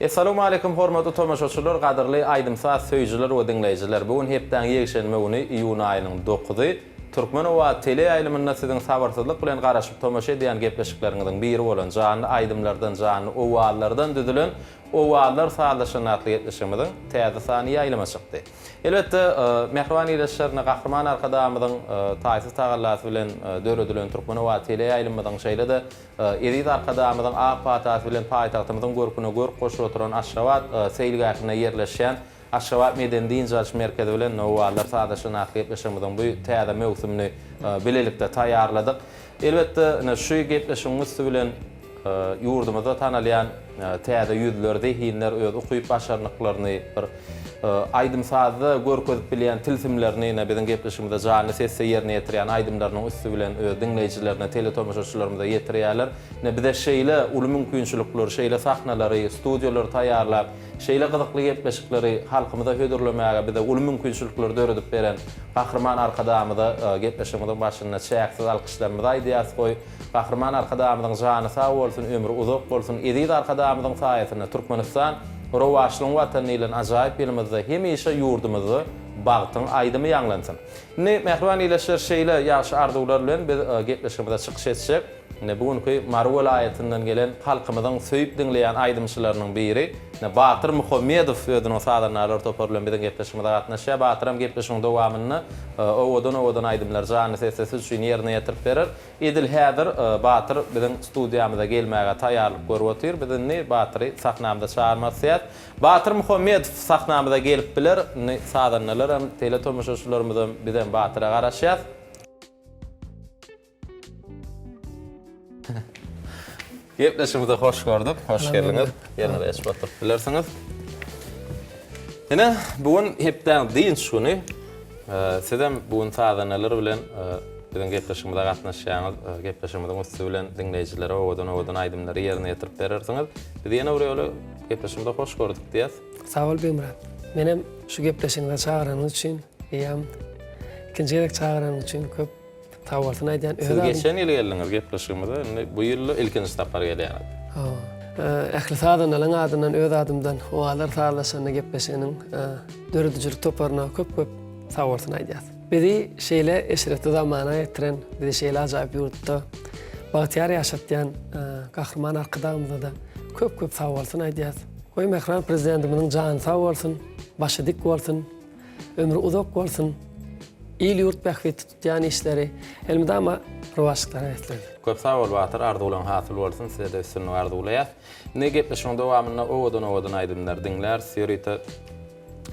Essalawmaleýkum hormatly tomaşaçylar, gadyrly aýdym-saz söýüjiler we diňleýjiler! Bu gün hepdäň ýekşenbe güni, iýun aýynyň dokuzy. Türkmen owazy teleýaýlymynda siziň sabyrsyzlyk bilen garaşyp tomaşa edýän gepleşikleriňiziň biri bolan janly aýdymlardan, janly owazlardan düzülen Owazlar sazlaşanda atly gepleşigimiziň täze sany ýaýlyma çykdy. Elbetde, mähriban ildeşlerine Gahryman Arkadagymyzyň taýsyz tagallasy bilen döredilen Türkmen owazy teleýaýlymymyzyň şeýle-de Eziz Arkadagymyzyň ak patasy bilen paýtagtymyzyň görküne görk goşup oturan Aşgabat seýilgähinde ýerleşýän Aşgabat medeni-dynç alyş merkezi bilen Nowbahar sazlaşygy atly gepleşigimiziň bu täze möwsümini bilelikde taýýarladyk. Elbetde, ine, şu gepleşigiň üsti bilen ýurdumyzda tanalýan täze ýüzler, zehinler öz ukyp-başarnyklaryny, bir aýdym-sazda görkezip bilýän tilsimlerini ine, biziň gepleşigimizde janly sesde ýerine ýetirýän aýdymlarynyň üsti bilen öz diňleýjilerine, teletomaşaçylarymyza ýetirýärler. Ine, bize şeýle uly mümkinçilikleri, şeýle sahnalary, studiýalary taýýarlap, şeýle gyzykly gepleşikleri halkymyza hödürlemäge bize uly mümkinçilikleri döredip beren Gahryman Arkadagymyza gepleşigimiziň başynda çäksiz alkyşlarymyzy aýdýarys. Goý, Gahryman Arkadagymyzyň jany sag bolsun, ömri uzak bolsun! Eziz Arkadagymyzyň saýasynda Türkmenistan rowaçlygyň Watany diýlen ajaýyp ýylymyzda hemişe ýurdumyzda bagtyň aýdymy ýaňlansyn! Indi, mähriban ildeşler, şeýle ýagşy arzuwlar bilen biz gepleşigimize çykyş etjek. Ine, bu günki Mary welaýatyndan gelen halkymyzyň söýüp diňleýän aýdymçylarynyň biri, ine, Batyr Muhammedow özüniň sazandarlar topary bilen biziň gepleşigimize gatnaşýar. Batyram gepleşigiň dowamynda owadan-owadan aýdymlary janly sesde siz üçin ýerine ýetirip berer. Edil häzir Batyr biziň studiýamyza gelmäge taýýarlyk görüp otyr. Biz indi Batyry sahnamyza çagyrmak isleýäs. Batyr Muhammedow sahnamyza gelip biler. Indi sazandalaram, teletomaşaçylarymyzam, bizem Batyra garaşýas. Gepleşigimize hoş gördük. Hoş geldiňiz. Ýeriňize geçip oturyp bilersiňiz. Ine, bu gün hepdäň dynç güni. Sizem bu gün sazandalar bilen biziň gepleşigimize gatnaşýaňyz. Gepleşigimiziň üsti bilen diňleýjilere owadan-owadan aýdymlary ýerine ýetirip berersiňiz. Biz ýene bir ýola gepleşigimize hoş gördük diýýäs. Sag bol Begmyrat. Menem şu gepleşigiňize çagyranyňyz üçin, eýýäm ikinji gezek çagyranyň üçin köp Sag bolsun aýdýan öz Siz geçen ýyl geldiňiz gepleşigimize, indi bu ýylda ilkinji sapar gelýäňiz. Hawa. Ähli sazandalaryň adyndan öz adymdan Owazlar sazlaşanda gepleşiginiň döredijilik toparyna köp-köp sag bolsun aýdýas. Bizi şeýle eşretli zamana getiren, bizi şeýle ajaýyp ýurtda bagtyýar ýaşatýan Gahryman Arkadagymyza-da köp-köp sag bolsun aýdýas. Goý mähriban Prezidentimiziň jany sag bolsun, başy dik bolsun! Ömri uzak bolsun! Il-ýurt bähbitli tutýan işleri elmydama rowaçlyklara beslensin! Köp sag bol Batyr arzuwlaň hasyl bolsun sizede üstünlik arzuwlaýas. Indi gepleşigiň dowamynda owadan owadan aýdymlar diňläris. Ýörite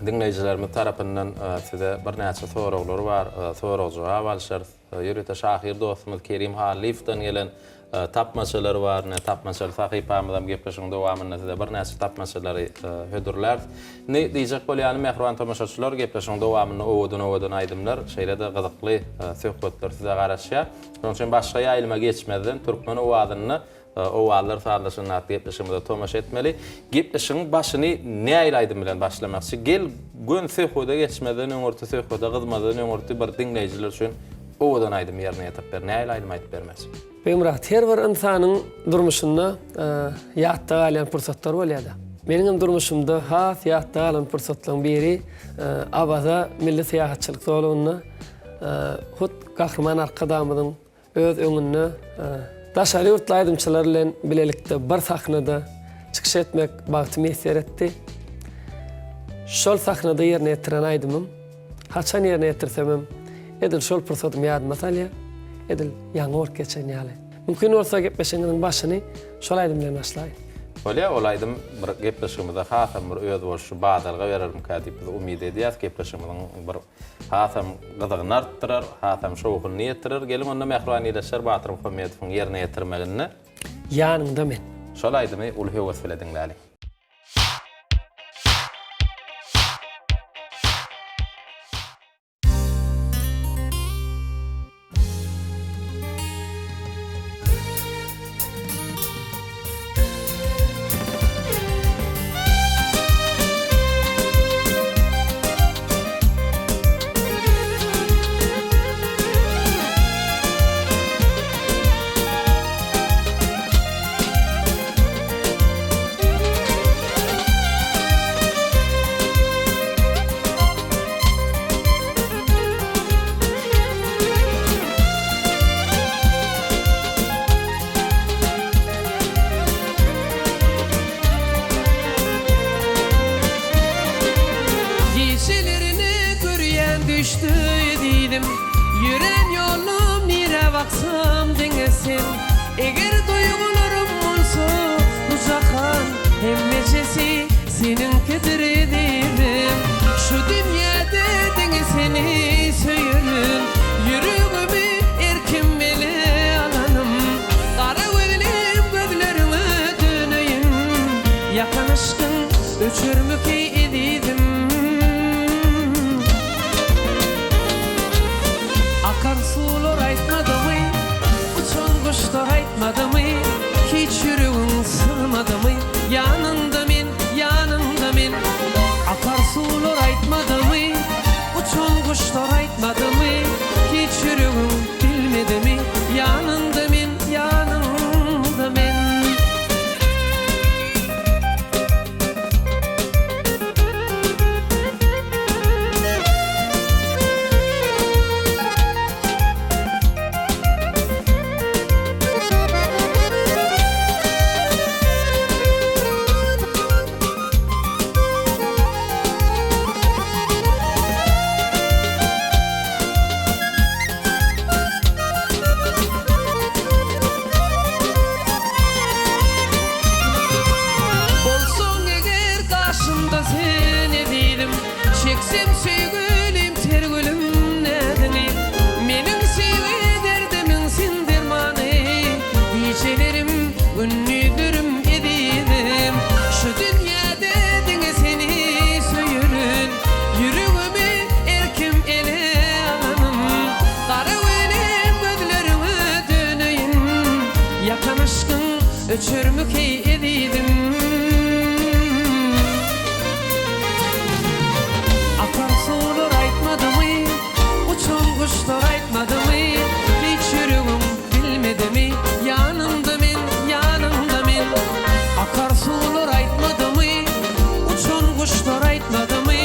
diňleýjilerimiz tarapyndan size birnäçe soraglar bar. Sorag jogap alyşarys. Ýörite şahyr dostumyz Kerim Hallyýewden gelen tapmaçalar bar. Ine, tapmaçaly sahypamyzam gepleşigiň dowamynda size birnäçe tapmaçalary hödürläris. Indi diýjek bolýanym, mähriban tomaşaçylar, gepleşigiň dowamynda owadan-owadan aýdymlar, şeýle-de gyzykly söhbetler size garaşýar. Şonuň üçin başga ýaýlyma geçmezden, Türkmen owazynda Owazlar sazlaşanda atly gepleşigimize tomaşa etmeli. Gepleşigiň başyny nähili aýdym bilen başlamakçy? Gel, göni söhbede geçmezden öňürti, söhbede gyzmazdan öňürti bir diňleýjiler üçin owadan aýdym ýerine ýetirip ber. Nähili aýdym aýdyp bermekçi? Begmyrat, her bir ynsanyň durmuşynda ýatda galýan pursatlar bolýar-da. Meniňem durmuşymda has ýatda galan pursatlaryň biri Awaza milli syýahatçylyk zolagynda hut Gahryman Arkadagymyzyň Öz öňünde daşary ýurtly aýdymçylar bilen bilelikde bir sahnada çykyş etmek bagty miýesser etdi. Şol sahnada ýerine ýetiren aýdymym, haçan ýerine ýetirsemem, edil şol pursadym ýadyma salýar, edil ýaňy bolup geçen ýaly. Mümkin bolsa gepleşigiňiziň başyny şol aýdym bilen başlaýyn. Bolýar, ol aýdym bir gepleşigimize hasam bir özboluşly badalga berermikä diýip biz umyt edýäris. Gepleşigimiziň bir Hasam gyzygyny artdyrar, hasam şowhunyny ýetirer. Geliň onda mähriban ildeşler Batyr Muhammedowyň ýerine ýetirmeginde. Ýanyňda men. Şol aýdymy uly höwes bile diňläliň. ezizim Ýörän ýolum nirä baksam diňe sen Eger duýgularym bolsa bu jahan Hemmejesi seniňkidir ezizim Şu dünýäde diňe seni söýerin Ýüregimi erkim ele alanym Gara gözlim gözleriňe döneýin Ýakan yşkyň öçermiki ezizim Akan suwlar aýtmadymy Uçan guşlar aýtmadymy Hiç ýüregiň syzmadymy Ýanyňda men, ýanyňda men Akar suwlar aýtmadymy Uçan guşlar aýtmadymy Hiç ýüregiň bilmedimi Ýanyňda men, ýanyňda men. Bolsaň eger gaşymda sen ezizim, Çeksem söýgülim ter gülüm näziňi. Meniň söýgi derdimiň sen dermany, Gijelerim, gündizlerim ezizim. Şu dünýäde diňe seni söýerin, Ýüregimi erkim ele alanym. Gara gülüm gözleriňe döneýin, Ýakan yşkyň öçermikeý ezizim. Akan suwlar aýtmadymy, Uçan guşlar aýtmadymy, Hiç ýüregim bilmedimi, Ýanyňda men, ýanyňda men. Akar suwlar aýtmadymy, Uçan guşlar aýtmadymy,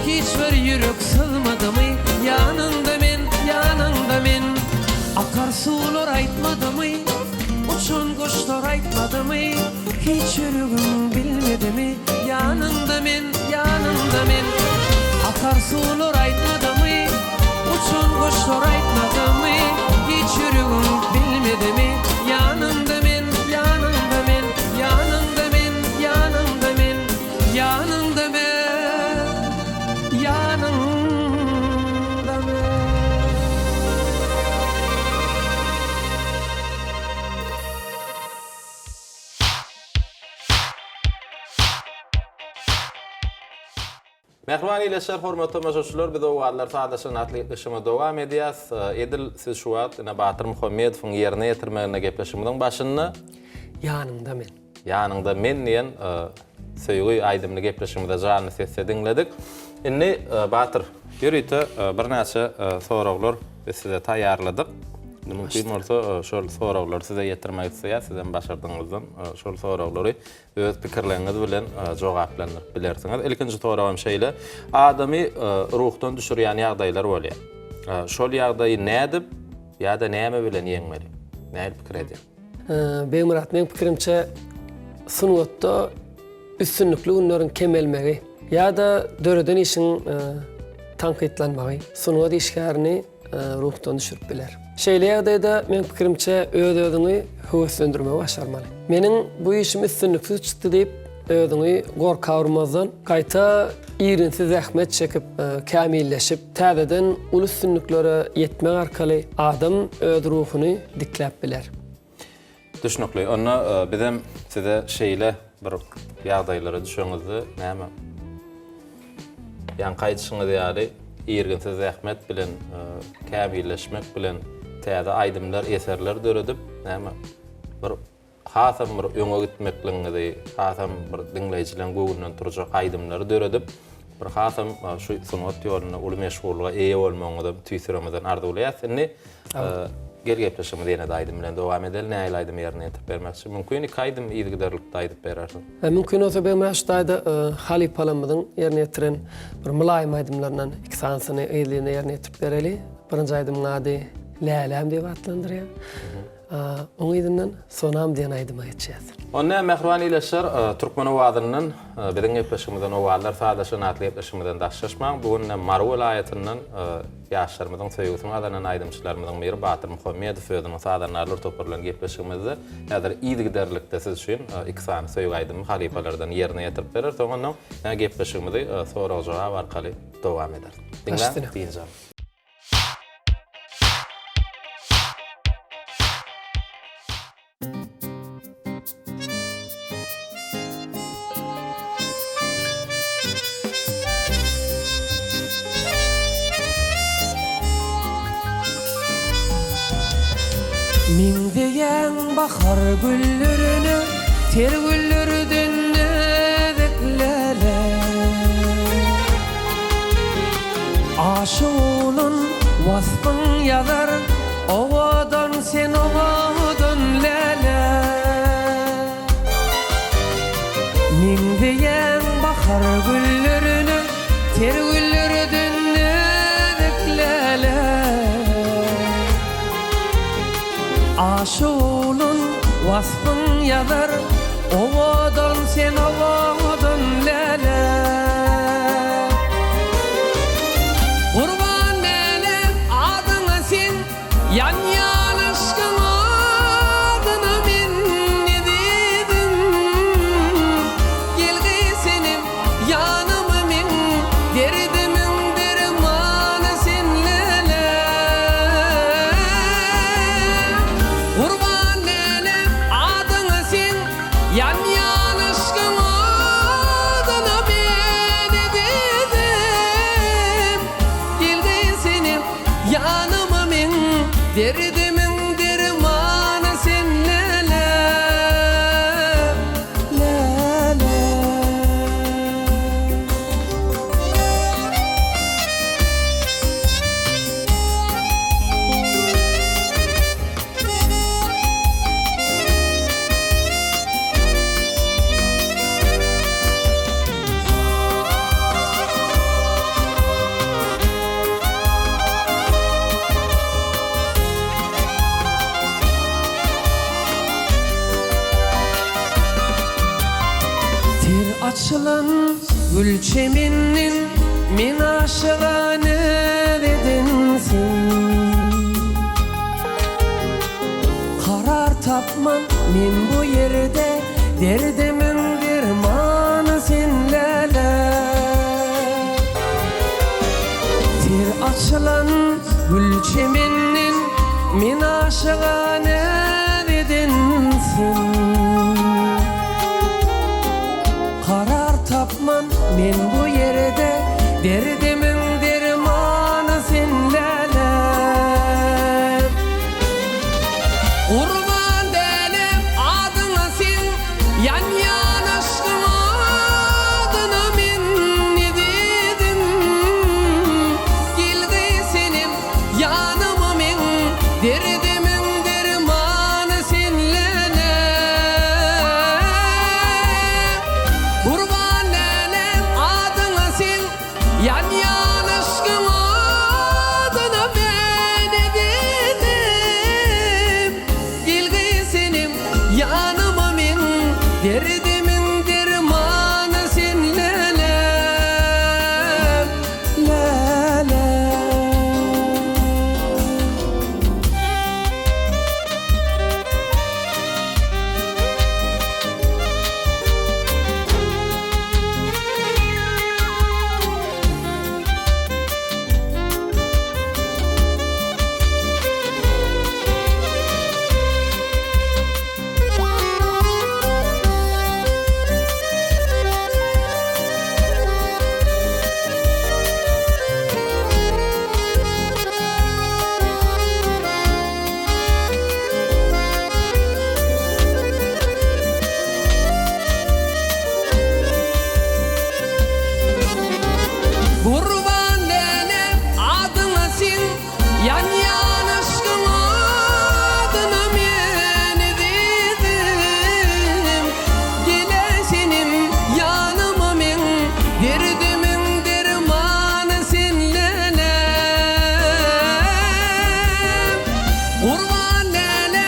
Hiç bir ýürek syzmadymy, Ýanyňda men, ýanyňda men. Akar suwlar aýtmadymy, Uçan guşlar aýtmadymy, Hiç ýüregim bilmedimi, Ýanyňda men, ýanyňda men. Akar suwlar aýtmadymy, Uçan guşlar aýtmadymy, Hiç ýüregim bilmedimi, Ýanyňda men, ýanyňda men, Ýanyňda men, ýanyňda men, Ýanyňda men, ýanyňda men. Mähriban ildeşler, hormatly tomaşaçylar, biz Owazlar sazlaşygyny atly gepleşigimizi dowam edýäs. Edil siz şu wagt ine Batyr Muhammedowyň ýerine ýetirmeginde gepleşigimiziň başynda Ýanyňda men. Ýanyňda men diýen söýgi aýdymyny gepleşigimizde janly sesde diňledik. Indi Batyr, ýörite birnäçe soraglar biz size taýýarladyk. Indi mümkin bolsa şol soraglary size ýetirmek isleýäs. Sizem başardygyňyzdan şol soraglary öz pikirleriňiz bilen jogaplandyryp bilersiňiz. Ilkinji soragym şeýle, adamy ruhdan düşürýän ýagdaýlar bolýar. Şol ýagdaýy nädip ýa-da näme bilen ýeňmeli? Nähili pikir edýäň? Begmyrat, meň pikirimçe, sungatda üstünlikli günleriň kemelmegi ýa-da döreden işiň tankytlanmagy sungat işgärini ruhdan düşürip biler. Şeýle ýagdaýda, meň pikirimçe, öz-özüňi höweslendirmegi başarmaly. Meniň bu işim üstünliksiz çykdy diýip, özüňi gorka urmazdan, gaýta irginsiz zähmet çekip, kämilleşip, täzeden uly üstünliklere ýetmek arkaly adam öz ruhuny dikläp biler. Düşnükli. Onda bizem size şeýle bir ýagdaýlara düşeňizde näme ýaňky aýdyşyňyz ýaly irginsiz zähmet bilen, kämilleşmek bilen täze aýdymlar, eserler döredip, näme bir hasam bir öňe gitmekligiňizi, hasam bir diňleýjileriň göwnünden turjak aýdymlary döredip, bir hasam şu sungat ýolunda uly meşhurlyga eýe bolmagyňyzy tüýs ýüregimizden arzuwlaýas. Indi gel gepleşigimizi ýene-de aýdym bilen dowam edeli. Nähili aýdym ýerine ýetirip bermekçi? Mümkin iki aýdym yzygiderlikde aýdyp berersiň. Mümkin bolsa Begmyrat daýda halypalarymyzyň ýerine ýetiren bir mylaýym aýdymlaryndan iki sanysyny yzly-yzyna ýerine ýetirip bereli. Birinji aýdymyň ady Läläm diýip atlandyrýar. Oň yzyndan Sonam diýen aýdyma geçýäs. Onda mähriban ildeşler, Türkmen owazyndan biziň gepleşigimizden Owazlar sazlaşan atly gepleşigimizden daşlaşmaň. Bu gün Mary welaýatyndan ýaşlarymyzyň söýgüsini gazanan aýdymçylarymyzyň biri Batyr Muhammedow özüniň sazandarlar topary bilen gepleşigimizde häzir yzygiderlilikde siz üçin iki sany söýgi aýdymy halypalardan ýerine ýetirip berer. Soňundan gepleşigimizi sorag-jogap arkaly dowam ederis. Diňläň, dynç alyň. Meňzeýäň bahar güllerine, Ter güllerden näzik läle. Aşyk oglan waspyň ýazar, Owadan sen owadan läle. Meňzeýäň bahar güllerine, Ter güllerden näzik läle. Aşyk oglan waspyň ýazar, Owadan sen owadan läle. Gurban läle adyňa sen, Ýanýan yşkyň odyna men ezizim. Gelgeý senem ýanyma meň, Derdimiň dermany sen läle. Gurban läle adyňa sen, Ýanýan yşkyň odyna men ezizim. Gelgeý senem ýanyma meň, Derdimiň dermany sen läle, läle. Ter açylan gül çemenden Men aşyga näzeden sen. Karar tapman men bu ýerde Derdimiň dermany sen läle. Ter açylan gül çemenden Men aşyga näzeden sen. Karar tapman men bu ýerde Derdimiň dermany sen läle. Gurban dälem adyňa seň Ýanýan yşkyň odyna men ezizim. Gelgeý senem ýanyma meň Derdimiň dermany sen läle. Gurban läle adyňa seň Ýanýan yşkyň odyna men ezizim. Gelgeý senem ýanyma meň Derdimiň dermany sen läle, läle. Gurban läle adyňa seň Ýanýan yşkyň odyna men ezizim. Gele senem ýanyma meň Derdimiň dermany sen läle. Gurban läle.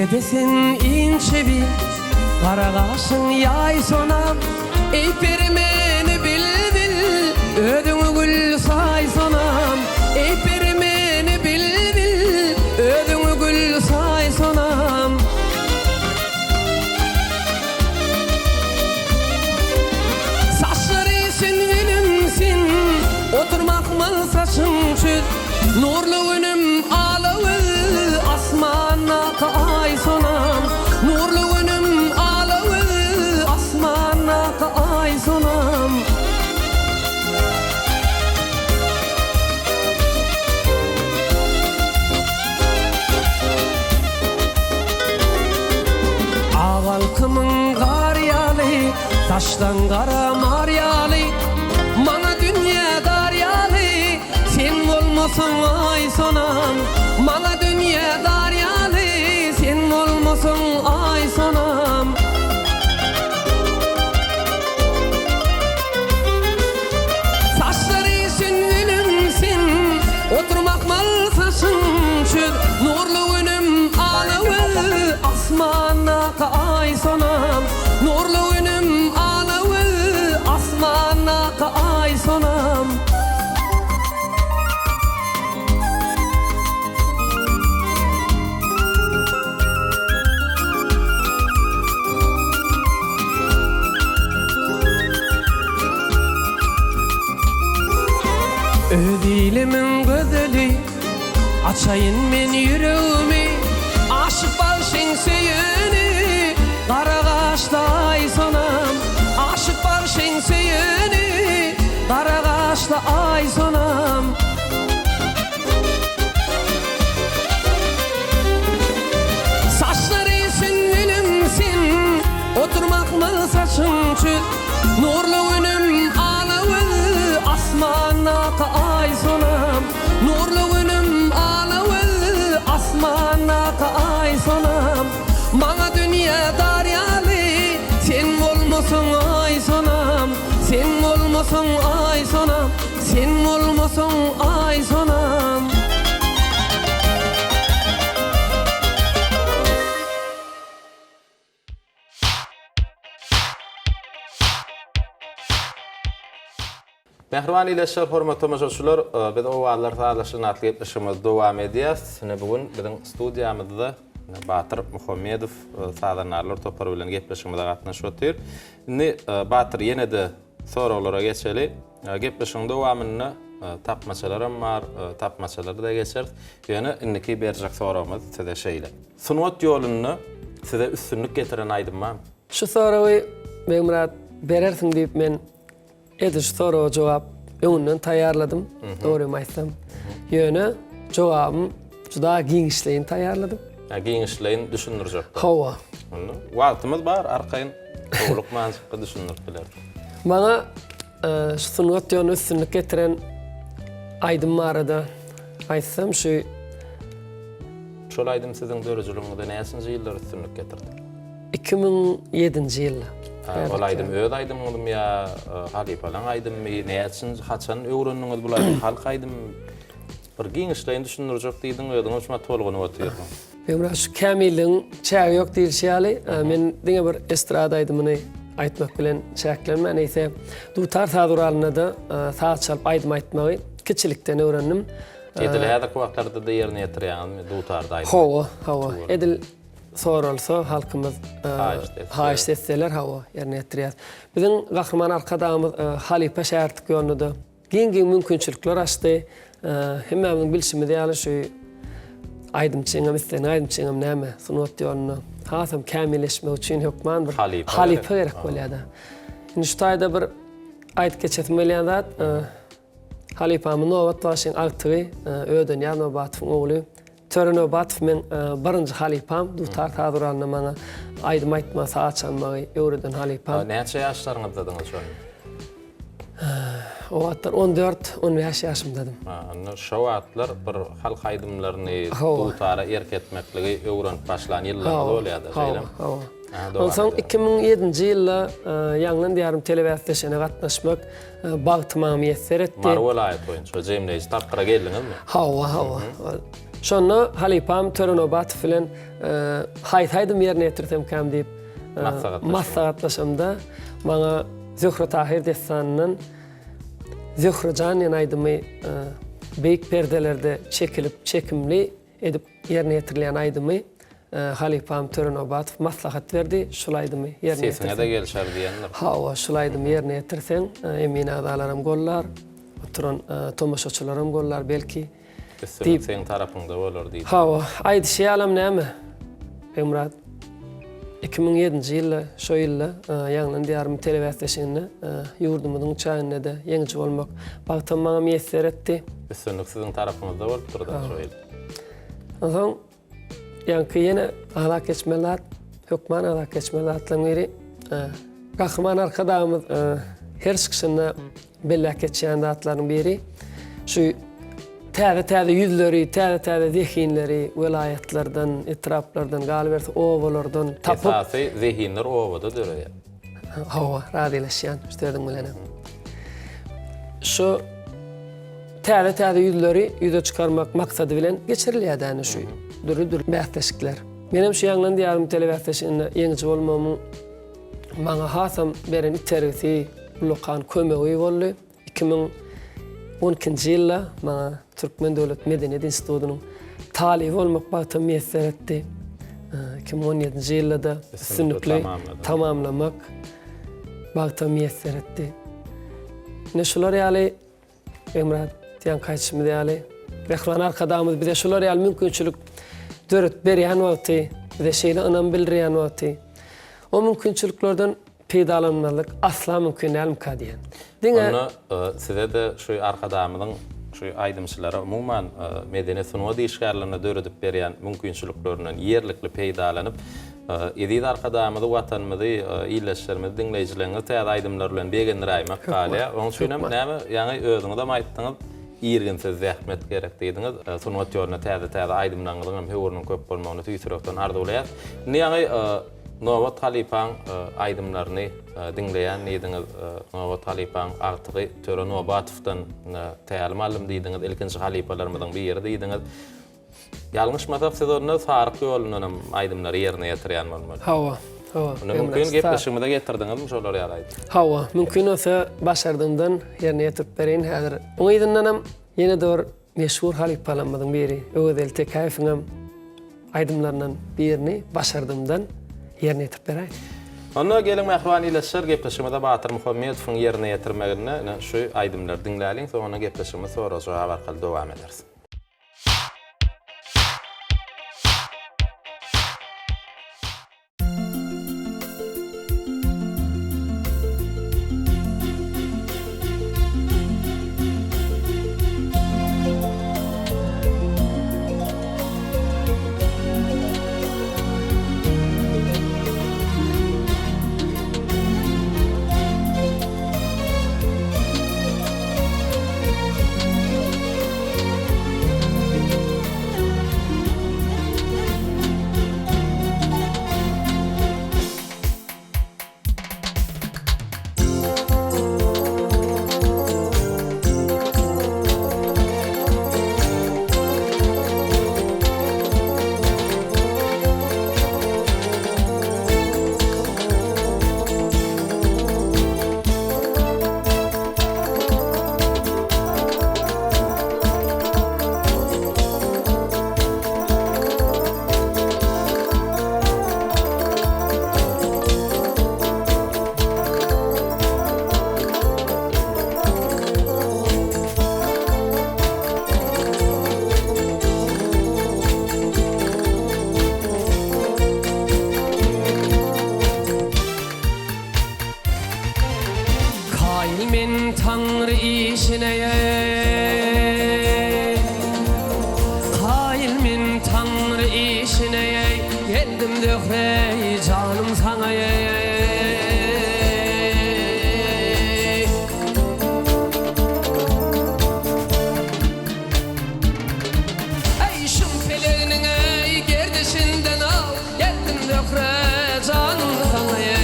Eger-de sen inçe bir gara gaşyň ýaý sonam, Eý peri meni bilbil, özüňi gül saý sonam, Eý peri meni bilbil, özüňi gül saý sonam. Saçlary sünbülimsin, otur mahmal saçyň çüz, Nurly günüm ala gül, asmandaky aý sonam, Nurly günüm ala gül, asmandaky aý sonam. Ak alkymyň gar ýaly, Daşlaň gara mar ýaly, Maňa dünýä dar ýaly, Sen bolmasaň aý sonam. Maňa dünýä dar ýaly, Sen bolmasaň aý sonam. Saçlary sünbülimsin, Otur mahmal saçyň çöz, Nurly günüm ala gül, Asmandaky aý sonam. Nurly günüm ala gül, Asmandaky aý sonam. Öz ilimiň gözeli, Açaýyn men ýüregimi, Aşyk bagşyň söýeni, Gara gaşly Aýsonam. Aşyk bagşyň söýeni, Gara gaşly Aýsonam. Saçlary sünbülimsin, Oturmakmy saçyň çüz, Nurly günüm ala gül, Asmandaky aý sonam. Nurly günüm ala gül, Asmandaky aý sonam. Maňa dünýä dar ýaly, Sen bolmasaň aý sonam. Sen bolmasaň aý sonam. Sen bolmasaň aý sonam. Mähriban ildeşler, hormatly tomaşaçylar, biz Owazlar sazlaşygyny atly gepleşigimizi dowam edýäris. Ine bu gün biziň studiýamyzda Batyr Muhammedow sazandarlar topary bilen gepleşigimize gatnaşyp otyr. Indi Batyr ýene-de soraglara geçeli. Gepleşigiň dowamynda tapmaçalaram bar, tapmaçalary-da geçeris. Ýöne indiki berjek soragymyz size şeýle. Sungat ýolunda size üstünlik getiren aýdym barmy? Şu soragy Begmyrat berersiň diýip men edil şu soraga jogap öňünden taýýarladym, dogrymy aýtsam. Ýöne jogabym juda giňişleýin taýýarladym. Hä, giňişleýin düşündirjek. Hawa. Onda wagtymyz bar, arkaýyn howlukmanjykda düşündirip bilersiň. Maňa şu sungat ýoluna üstünlik getiren aýdym barada aýtsam, şu Şol aýdym siziň döredijiligiňizde näçinji ýyllar üstünlik getirdi? 2007-nji ýylda. Ol aýdym öz aýdymyňyzmy ýa halypalaň aýdymymy? Näçinji, haçan öwrendiňiz bul aýdymy? Halk aýdymymy? Bir giňişleýin düşündirjek diýdiň, özüňem şuňa tolgunyp otyrsyň. Begmyrat, şu kämilligiň çägi ýok diýlişi ýaly, men diňe bir estrada aýdymyny aýtmak bilen çäklenmän, eýse dutar saz guralynda-da saz çalyp aýdym aýtmagy kiçilikden öwrendim. Edil häzirki wagtlarda-da ýerine ýetirýäňizmi dutarda aýdym? Hawa, hawa. Edil soralsa, halkymyz haýyşt etseler, hawa, ýerine ýetirýäs. Biziň Gahryman Arkadagymyz halypa şägirtlik ýolunda-da giň-giň mümkinçilikler açdy. Hemmämiziň bilşimiz ýaly, şu aýdymçyňam, islendik aýdymçyňam näme, sungat ýolunda hasam kämilleşmek üçin hökman bir halypa gerek bolýar-da. Indi şu taýda bir aýdyp geçesim gelýän zat, Halypamyz Nobat bagşyň agtygy Ödenýaz Nobatowyň ogly Töre Nobatow meň birinji halypam, dutar saz guralynda maňa aýdym aýtmagy, saz çalmagy öwreden halypam. Näçe ýaşlaryňyzdadyňyz şonda? O wagtlar on dört, on bäş ýaşymdadym. Onda şo wagtlar bir halk aýdymlaryny dutara erk etmekligi öwrenip başlan ýyllaryňyz bolýar-da, şeýlemi? Hawa, hawa. Onsoň 2007-nji ýylda Ýaňlan diýarym telebäsleşigine gatnaşmak Bagty maňa miýesser etdi. Mary welaýaty boýunça jemleýji tapgyra geldiňizmi? Hawa, hawa. Şonda halypam Töre Nobatow bilen haýsy aýdymy ýerine ýetirsemkäm diýip maslahatlaşamda maňa Zöhre-Tahyr dessanyndan Zöhre jan diýen aýdymy beýik perdelerde çekilip, çekimli edip ýerine ýetirilýän aýdymy halypam Töre Nobatow maslahat berdi, şul aýdymy ýerine ýetirseň. Sesiňe-de gelşer diýendir. Hawa, şul aýdymy ýerine ýetirseň, emin agzalaram gollar, oturan tomaşaçylaram gollar belki. Üstünlik seň tarapyňda bolar diýdi. Hawa, aýdyşy ýalam näme, Begmyrat, 2007-nji ýylda, şo ýylda Ýaňlan diýarym telebäsleşiginde ýurdumyzyň çäginde-de ýeňiji bolmak bagtam maňa miýesser etdi. Üstünlik siziň tarapyňyzda bolupdyr-da şo ýyl. Onsoň ýaňky ýene agzap geçmeli zat, hökman agzap geçmeli zatlaryň biri, Gahryman Arkadagymyz her çykyşynda belläp geçýän zatlarynyň biri şu täze-täze ýüzleri, täze-täze zehinleri welaýatlardan, etraplardan, galyberse obalardan tapyp. Esasy zehinler obada döreýär. Hawa, razylaşýan şu sözüň bilenem. Şu täze-täze ýüzleri ýüze çykarmak maksady bilen geçirilýär däne şu dürli-dürli bäsleşikler. Menem şu Ýaňlan diýarym telebäsleşiginde ýeňiji bolmagymyň maňa hasam beren itergisi, ullakan kömegi boldy. 2012-nji ýylda maňa Türkmen döwlet medeniýet institutynyň talyby bolmak bagty miýesser etdi. 2017-nji ýylda-da üstünlikli tamamlamak bagta miýesser etdi. Ine şular ýaly Begmyrat ýaňky aýdyşymyz ýaly, Mähriban Arkadagymyz bize şular ýaly mümkinçilik döredip berýän wagty, bize şeýle ynam bildirýän wagty, o mümkinçiliklerden peýdalanmazlyk asla mümkin dälmika diýýän. Diňe. Onda size-de şu Arkadagymyzyň şu aýdymçylara, umuman, medeniýet-sungat işgärlerine döredip berýän mümkinçiliklerinden ýerlikli peýdalanyp, Eziz Arkadagymyzy, Watanymyzy, ildeşlerimizi, diňleýjileriňizi täze aýdymlar bilen begendiräýmek galýar. Onuň üçin hem näme, ýaňy özüňizem aýtdyňyz, irginsiz zähmet gerek diýdiňiz. Sungat ýolunda täze-täze aýdymlaryňyzyň hem höwrüniň köp bolmagyny tüýs ýürekden arzuwlaýas. Indi ýaňy Nobat halypaň aýdymlaryny diňleýän diýdiňiz. Nobat halypaň agtygy Töre Nobatowdan tälim aldym diýdiňiz, ilkinji halypalarymyzyň biri diýdiňiz. Ýalňyşmasak siz onda Saryk ýolundan hem aýdymlary ýerine ýetirýän bolmaly. Hawa, hawa. Onda mümkin gepleşigimize getirdiňizmi şolar ýaly aýdym? Hawa, mümkin bolsa başardygymdan ýerine ýetirip bereýin häzir. Oň yzyndanam ýene-de bir meşhur halypalarymyzyň biri Öwezeli Tekäýewiň hem aýdymlaryndan birini başardygymdan ýerine ýetirip beräýin. Onda geliň mähriban ildeşler gepleşigimize Batyr Muhammedowyň ýerine ýetirmeginde ine şu aýdymlary diňläliň soňunda gepleşigimizi sorag-jogap arkaly dowam ederis. Kaýyl men Taňry işine eý. Kaýyl men Taňry işine eý. Geldim Zöhre janym saňa eý. Eý şum peleginiň eý gerdişinden al. Geldim Zöhre janym saňa eý.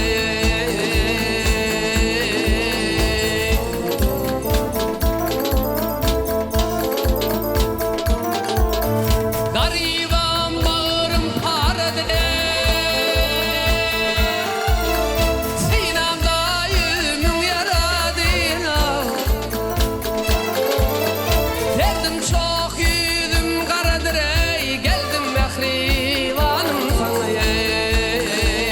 garadyr Synamda ýüzümiň ýaradyr Derdim çok ýüzüm garadyr eý Geldim mähribanym saňa eý.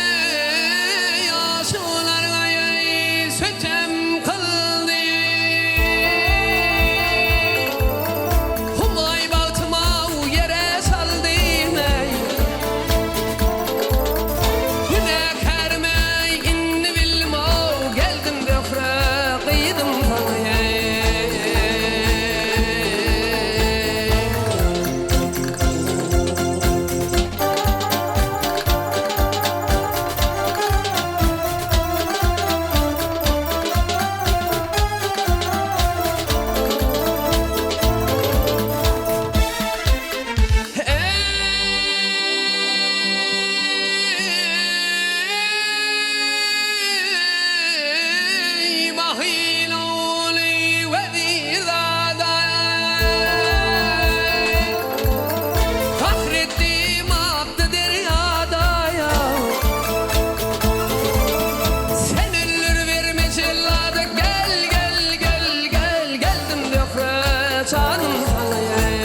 Eý, aşyqlarga ey sütem kyldy. Humay bagtyma ýere saldy ey. Günäkärime indi bilmow geldim Zöhre gyzym saňa ey. Ey bahyl ogly wezirzada Fahretdim akdy derýada ýa Sen öldür berme jellada Gel gel gel gel geldim Zöhre janym saňa ey.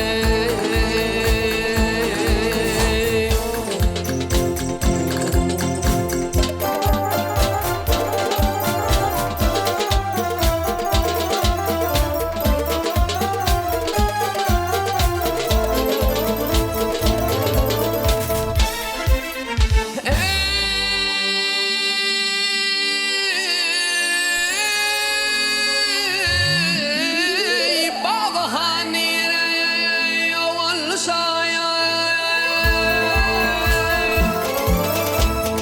Ey baba han owal şaýa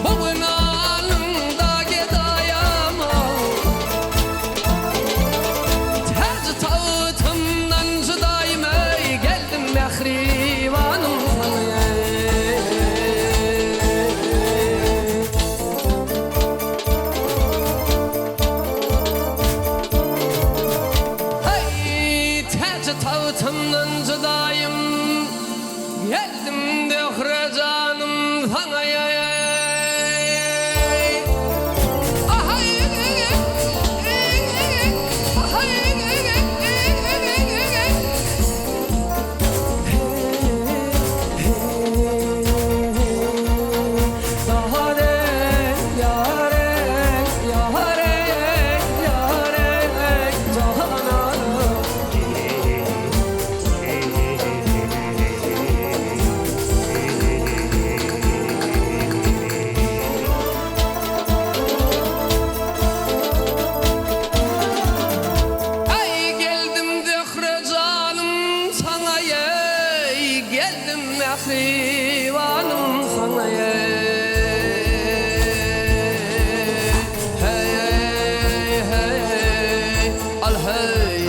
Bu gün alnynda gedaýam Terci tagtymdan jydaýym ey Geldim mähribanym saňa ey. Hey, täji tagtymdan jydaýym Geldim Zöhre janym saňa ey. Ahay, ahay, Yare, yare, yare, yare, cananım. Ey geldim Zöhre canım sana ey Geldim mehribanım sana ey Hey hey hey al hey.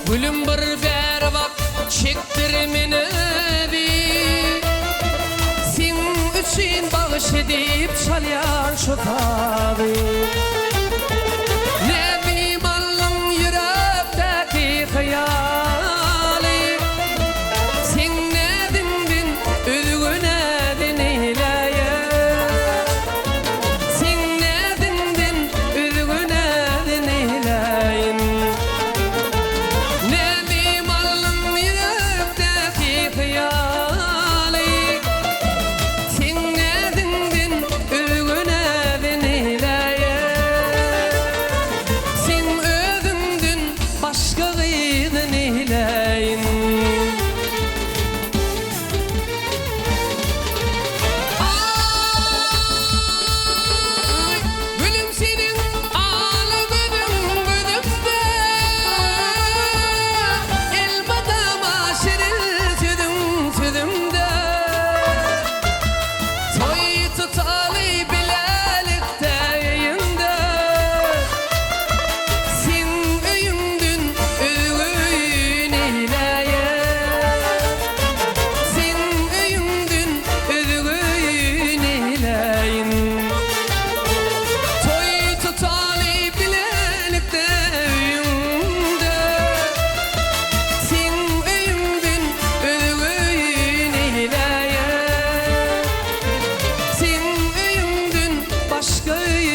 Gülüm bir bäri bak çekdir meni bir Seň üçin bagyş edip çalýan şu sazy Näzim aldyň ýürekdäki hyýaly Seň näziňden özge näzi neýläýin Seň näziňden özge näzi neýläýin Näzim aldyň ýürekdäki hyýaly Seň näziňden özge näzi neýläýin Seň özüňden başga gyzy neýläýin. Aý, gülüm seniň ala gözüň gözümde, Elmydama şirin sözüň sözümde. Toý tutaly bilelikde öýüňde, Seň öýüňden özge öý neýläýin. Seň öýüňden özge öý neýläýin. Toý tutaly bilelikde öýüňde. Seň öýüňden özge öý neýläýin. Seň öýüňden başga öý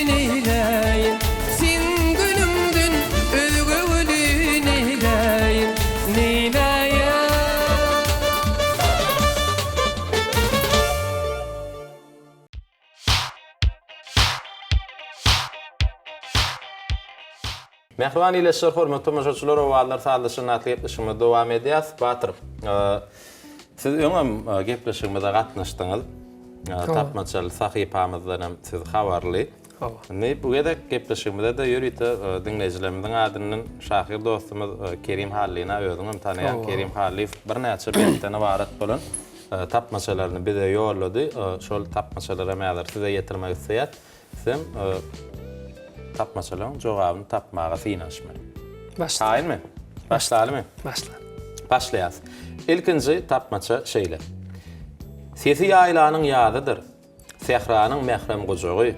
neýläýin. Seň gülüňden özge güli neýläýin. Neýläýin. Mähriban ildeşler, hormatly tomaşaçylar, Owazlar sazlaşygyny atly gepleşigimizi dowam edýäs. Batyr, siz öňem gepleşigimize gatnaşdyňyz. Tapmaçaly sahypamyzdan hem siz habarly. Indi bu gezek gepleşigimize-de ýörite diňleýjilerimiziň adyndan şahyr dostumyz Kerim Hallyna, özüňem tanaýaň, Kerim Hallyýew birnäçe bentden ybarat bolan tapmaçalaryny bize ýollady. Şol tapmaçalary hem häzir size ýetirmek isleýäs. Sizem tapmaçalaryň jogabyny tapmaga synanyşmaly. Başla. Taýynmy? Başlalymy? Başla. Başlaýas. Ilkinji tapmaça şeýle. Sesi ýaýlanyň ýazydyr. Sähranyň mährem gujagy.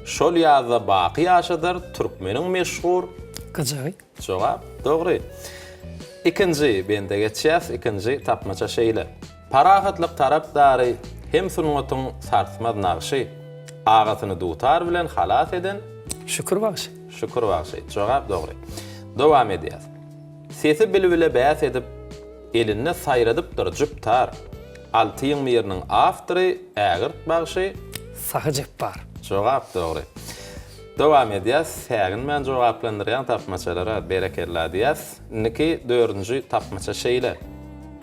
Şol ýazda baky ýaşadar türkmeniň meşhur. Gyjagy. Jogap dogry. Ikinji bende geçýäs. Ikinji tapmaça şeýle. Parahatlyk tarapdary hem sungatyň sarsmaz nagşy. Agasyny dutar bilen halas eden. Şükür bagşy. Şükür bagşy. Jogap dogry. Dowam edýäs. Sesi bilbile bäs edip, elinde saýradypdyr jüp tar. Altyň biriniň awtory ägirt bagşy. Sahy Jepbar. Jogap dogry. Dowam edýäs. Säginmän jogaplandyrýaň tapmaçalara berekella diýýäs. Indiki dördünji tapmaça şeýle.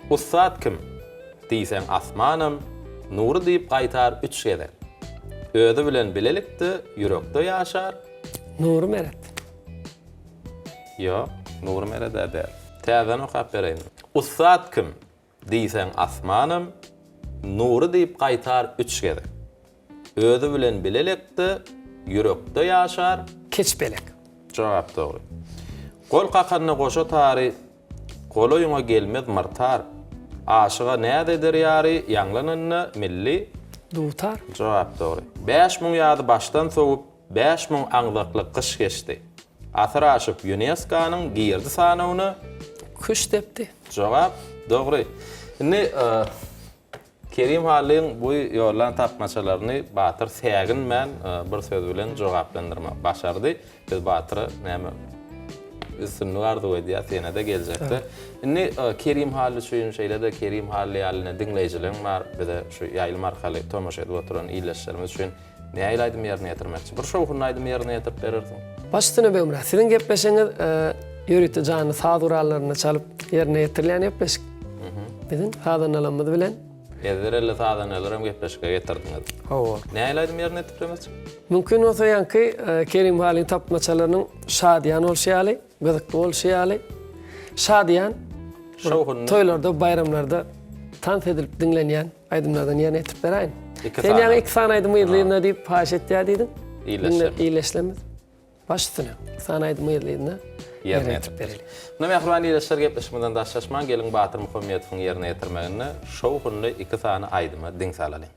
Ussat kim? Diýseň asmanam, Nury diýip gaýtar üç gezek. Özi bilen bilelikde ýürekde ýaşar. Nury Meret. Ýok, Nury Mered-ä däl. Täzeden okap bereýin. Ussat kim? Diýseň asmanam, Nury diýip gaýtar üç gezek. Özi bilen bilelekde ýürekde ýaşar. Keçpelek. Jogap dogry. Gol kakanda goşa tary, Golaýyňa gelmez myrtar. Aşyga näz eder ýary, Ýaňlananda milli. Dutar. Jogap dogry. 5000 ýazy başdan sowup, 5000 aňzakly gyş geçdi. Asyr aşyp Ýunesko-nyň girdi sanawyna. Küşt depdi. Jogap dogry. Indi Kerim Hallyň bu ýollan tapmaçalaryny Batyr säginmän bir söz bilen jogaplandyrmak başardy. Biz Batyra näme üstünlik arzuw edýäs ýene-de geljekde. Indi Kerim Hally üçin şeýle-de Kerim Hally ýaly ine diňleýjileriň bar bize şu ýaýlym arkaly tomaşa edip oturan ildeşlerimiz üçin Nähili aýdym ýerine ýetirmekçi? Bir şowhunly aýdym ýerine ýetirip berersiň. Baş üstüne Begmyrat. Siziň gepleşigiňiz ýörite janly saz gurallarynda çalyp ýerine ýetirilýän gepleşik. Biziň sazandalarymyz bilen. Ezber elli sazandalaram gepleşige getirdiňiz. Hawa. Nähili aýdym ýerine ýetirip bermekçi? Mümkin bolsa ýaňky Kerim Halyň tapmaçalarynyň şadyýan bolşy ýaly, gyzykly bolşy ýaly, şadyýan, Şowhunly. toýlarda, baýramlarda tans edilip diňlenýän Aýdymlardan ýerine ýetirip beräýin. Iki Sen sany. ýaňy iki sany aýdymy yzly-yzyna diýip haýyş etýär diýdiň. Illeşlemiz. Illeşlemiz. Baş üstüne. Iki sany aýdymy yzly-yzyna. Ýerine ýetirip bereli. Munda mähriban ildeşler gepleşigimizden daşlaşmaň, geliň Batyr Muhammetowyň ýerine ýetirmeginde şowhunly iki sany aýdyma diň salalyň.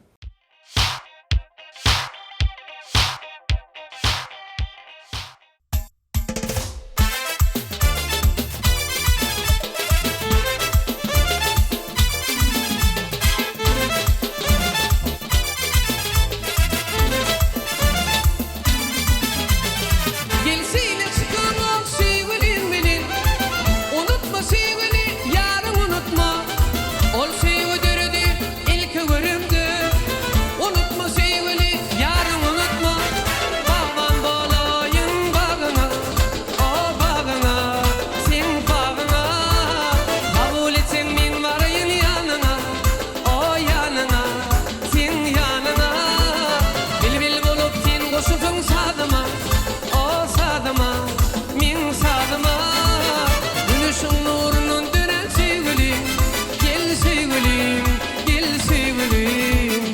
Gel seýle çykaňok söýgülim bilen Unutma söýgüli ýaryň unutma Ol söýgi döredi ilki görümde Unutma söýgüli ýaryň unutma Bagban bolaýyn bagyňa O bagyňa seň bagyňa Kabul etseň men baraýyn ýanyňa O ýanyňa Seň ýanyňa Bilbil bolup sen goşulsaň sazyma, O sazyma, meň sazyma. Güneşiň nurundan dörän söýgülim, Gel söýgülim, gel söýgülim.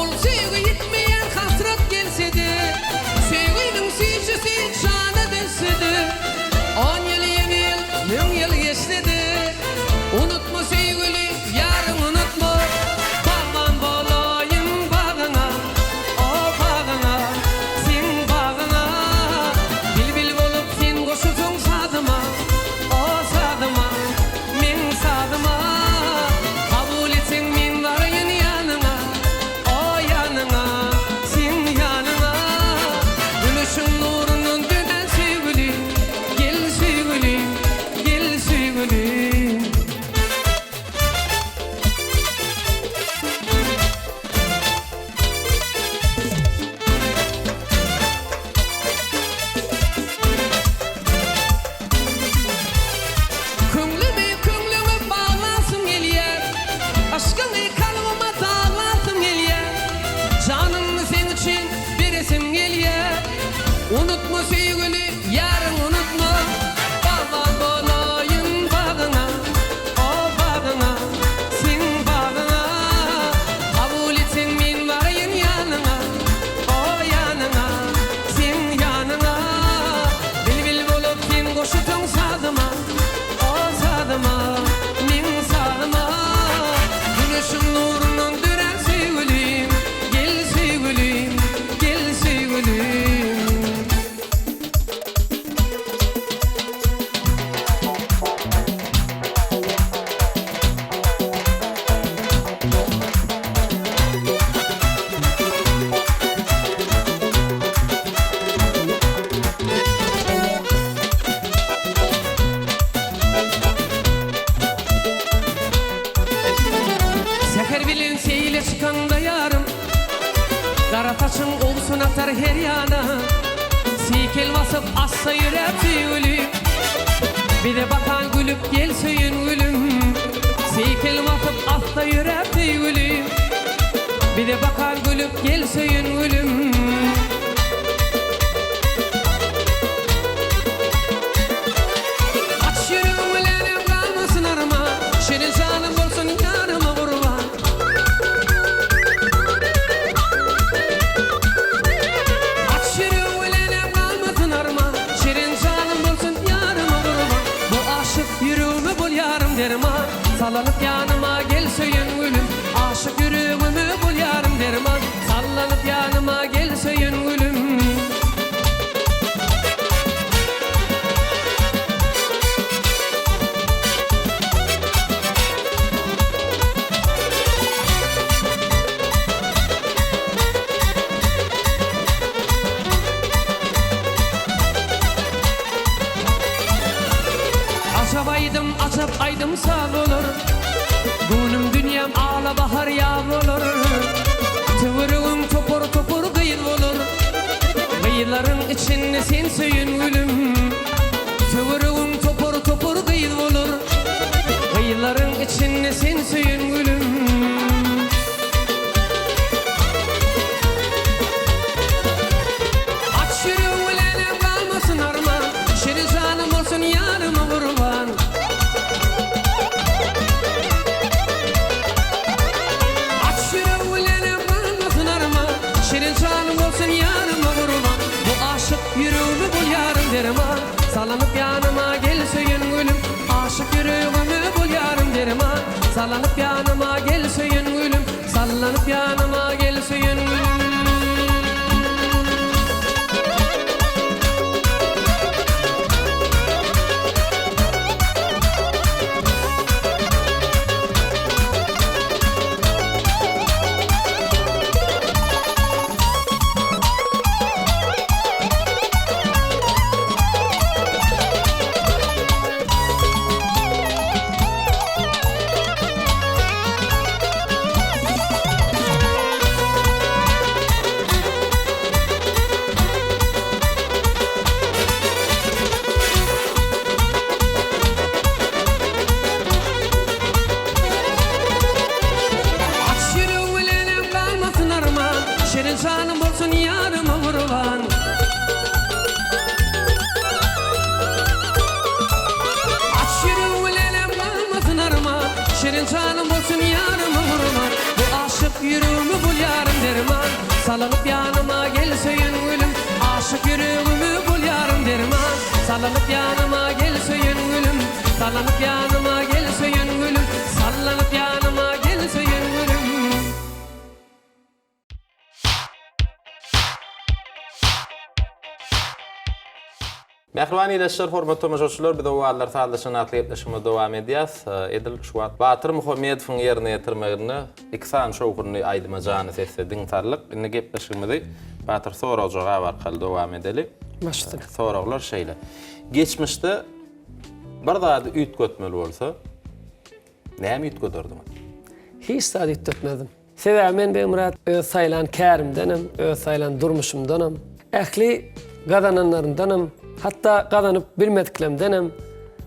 Ol söýgi ýitmeýän hasrat gelse-de, Söýginiň süýjüsi jana dönsede, On ýyl, ýedi ýyl, müň ýyl geçse-de, Unutma söýgüli ýaryň unutma, Bagban bolaýyn bagyňa, O bagyňa, seň bagyňa. Bilbil bolup sen goşulsaň sazyma, O sazyma, meň sazyma. Kabul etseň men baraýyn ýanyňa, O ýanyňa, seň ýanyňa. Güneşiň nurundan dönen söýgülim, Gel söýgülim, gel söýgülim. Köňlümi köňlüňe baglasym gelýär, Yşkyňy kalbyma daglasym gelýär, Janymy seň üçin beresim gelýär. Unutma söýgüli ýaryň unutma, Bagban bolaýyn bagyňa, o bagyňa, seň bagyňa. Kabul etseň men baraýyn ýanyňa, o ýanyňa, seň ýanyňa. Bilbil bolup sen goşulsaň sazyma, o sazyma, meň sazyma. Güneşiň nurundan dörän söýgülim, gel söýgülim, gel söýgülim. Säher bilen seýle çykaňda ýarym, Gara saçyň owsun atar her ýana. Seýkel basyp assa ýöräp söýgüli, Bize bakan gülüp gel söýen gülüm. Seýkel basyp assa ýöräp söýgüli, Bize bakan gülüp gel söýen gülüm. Aç ýüregiň bilenem galmasyn arman, Şirin janym bolsun ýaryma gurban. Aç ýüregiň bilenem galmasyn arman, Şirin janym bolsun ýaryma gurban. Bu aşyk ýüregime bol ýarym derman, Sallanyp ýanyma gel söýen gülüm. Aşyk ýüregime bol ýarym derman, Sallanyp ýanyma gel söýen gülüm. içinde sen söýen gülüm. Töweregiň topar-topar gyz bolar. Gyzlaryň içinde sen söýen gülüm. Aç ýüregiň bilenem galmasyn arman. Şirin janym bolsun ýaryma gurban. Aç ýüregiň bilenem galmasyn arman. Şirin janym bolsun ýaryma gurban. Bu aşyk ýüregime bol ýarym derman. Salanyp ýanyma gel söýen gülüm. Aşyk ýüregime bol ýarym derman. Salanyp ýanyma gel söýen gülüm. Sallanyp ýanyma gel söýen gülüm. Aç ýüregiň bilenem galmasyn arman, Şirin janym bolsun ýaryma gurban. Aç ýüregiň bilenem galmasyn arman, Şirin janym bolsun ýaryma gurban. Bu aşyk ýüregimi bul ýarym derman, Salanyp ýanyma gel söýen gülüm. Aşyk ýüregimi bul ýarym derman, Salanyp ýanyma gel söýen gülüm. Salanyp ýanyma gel söýen gülüm, Sallanyp ýanyma gel söýen gülüm. Mähriban ildeşler, hormatly tomaşaçylar, biz Owazlar sazlaşan atly gepleşigimizi dowam edýäs. Edil şu wagt Batyr Muhammedowyň ýerine ýetirmeginde iki sany şowhunly aýdyma jany sesde diň saldyk. Indi gepleşigimizi Batyr sorag-jogap arkaly dowam edeli. Baş üstüne. Soraglar şeýle. Geçmişde bir zady üýtgetmeli bolsa, näme üýtgederdiňiz? Hiç zat üýtgetmezdim. Sebäbi men Begmyrat öz saýlan kärimdenem, öz saýlan durmuşymdanam, ähli gazananlarymdanam, hatda gazanyp bilmediklerimdenem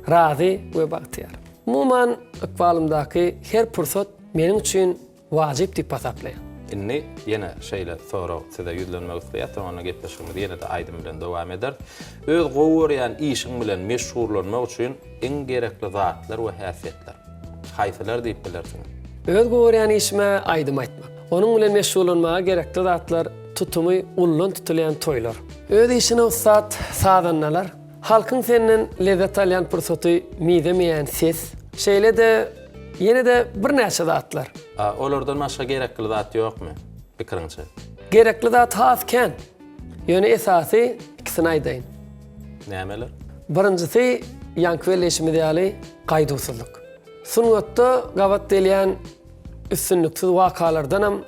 razy we bagtyýar. Umuman, ykbalymdaky her pursat meniň üçin wajyp diýip hasaplaýan. Indi ýene şeýle sorag size ýüzlenmek isleýäs, soň onda gepleşigimizi ýene-de aýdym bilen dowam ederis. Öz gowy görýän işiň bilen meşgullanmak üçin iň gerekli zatlar we häsiýetler haýsylar diýip bilersiňiz? Öz gowy görýän işim-ä aýdym aýtmak. Onuň bilen meşgullanmaga gerekli zatlar tutumy ullan tutulýan toýlar. Öz işine ussat sazandalar, halkyň senden lezzet alýan pursaty mizemeýän ses, şeýle-de ýene-de birnäçe zatlar. A olardan başga gerekli zat ýokmy, pikiriňçe? Gerekli zat has kän. Ýöne esasy ikisini aýdaýyn. Nämeler? Birinjisi, ýaňky belleýşimiz ýaly, gaýduwsyzlyk. Sungatda gabat gelýän üstünliksiz wakalardanam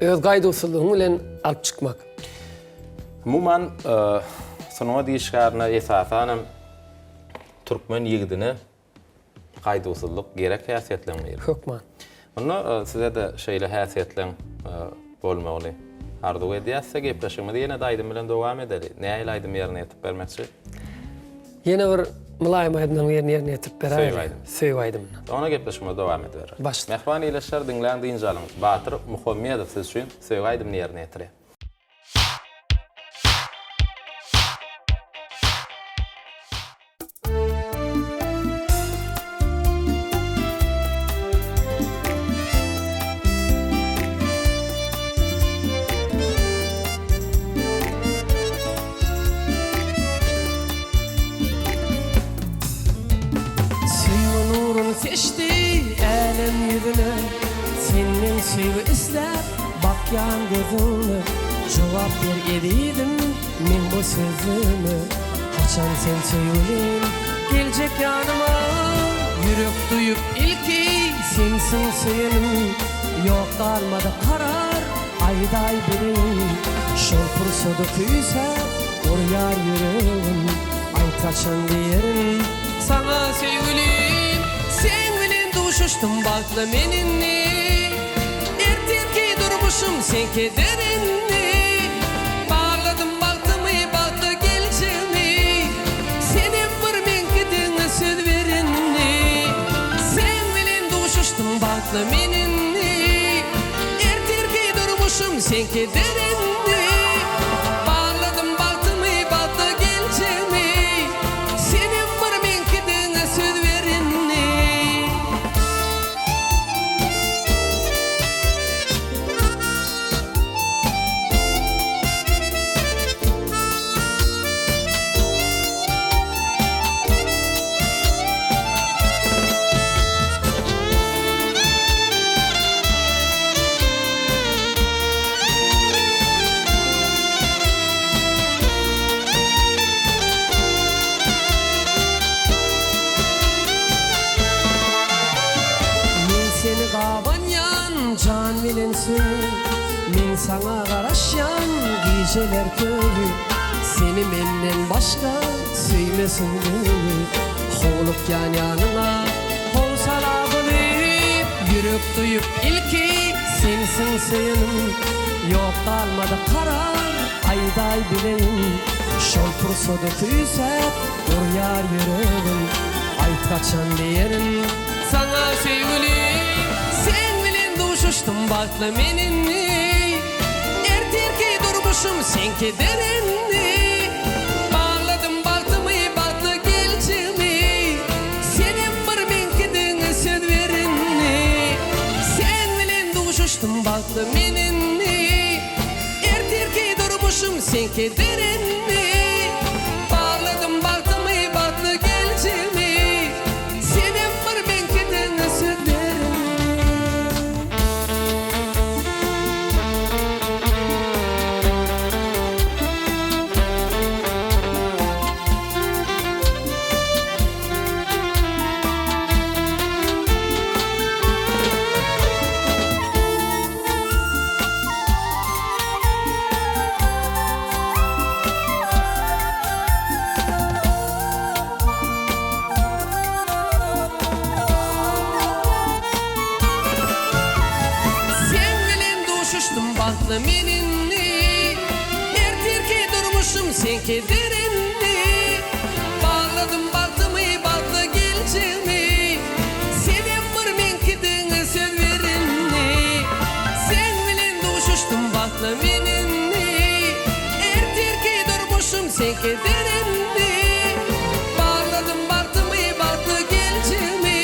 öz gaýduwsyzlygyň bilen alyp çykmak. Umuman, sungat işgärine, esasanam türkmen ýigidine Gaýduwsyzlyk gerek häsiýetleň biri. Hökman. Onda size-de şeýle häsiýetleň bolmagyny arzuw edýäs-de, gepleşigimizi ýene-de aýdym bilen dowam edeli. Nähili aýdym ýerine ýetirip bermekçi? Ýene bir mylaýym aýdymlaryň birini ýerine ýetirip beräýeli. Söýgi aýdym. Söýgi aýdymyny. Onda gepleşigimizi dowam edibereris. Başla. Mähriban ildeşler, diňläň, dynç alyň. Batyr Muhammedow siz üçin söýgi aýdymyny ýerine ýetirýär. Söýgi nurun seçdi älem ýüzüne, Senden söýgi isläp bakýan gözüňe, Jogap ber ezizim meň bu sözüme, Haçan sen söýgülim geljek ýanyma? Ýürek duýup ilki sensiň söýenim, Ýok galmady karar aýdaý bileýin, Şol pursady küýsäp urýar ýüregim, Aýt haçan diýerin saňa söýgülim, Seň bilen duşuşdym bagtly men indi, Ertirki durmuşym seňki der indi, Bagladym bagtymy bagtly geljegimi. durmuşym seňkidir indi. Bagladym bagtymy bagtly geljegimi, Senem bir meňkidigiňe söz ber indi. Men seni gabanýan jan bilen söý Men saňa garaşýan gijeler köýi Seni menden başga söýmesin göwni Howlukýan ýanyňa howsala bolup Ýürek duýup ilki sensiň söýenim Ýok galmady karar aýdaý bileýin Şol pursady küýsäp urýar ýüregim Aýt haçan diýerin saňa söýgülim Sen bilen duşuşdym bagtly men indi Ertirki durmuşym seňkidir indi Bagladym bagtymy bagtly geljegimi Senem bir meňkidigiňe söz ber indi Sen bilen duşuşdym bagtly men indi Ertirki durmuşym seňkidir indi Bagladym bagtymy bagtly geljegimi Senem bir meňkidigiňe söz ber indi. Sen bilen duşuşdym bagtly men indi Ertirki durmuşym seňkidir indi Bagladym bagtymy bagtly geljegimi Senem bir meňkidigiňe söz ber indi Sen bilen duşuşdym bagtly men indi Ertirki durmuşym seňkidir indi Bagladym bagtymy bagtly geljegimi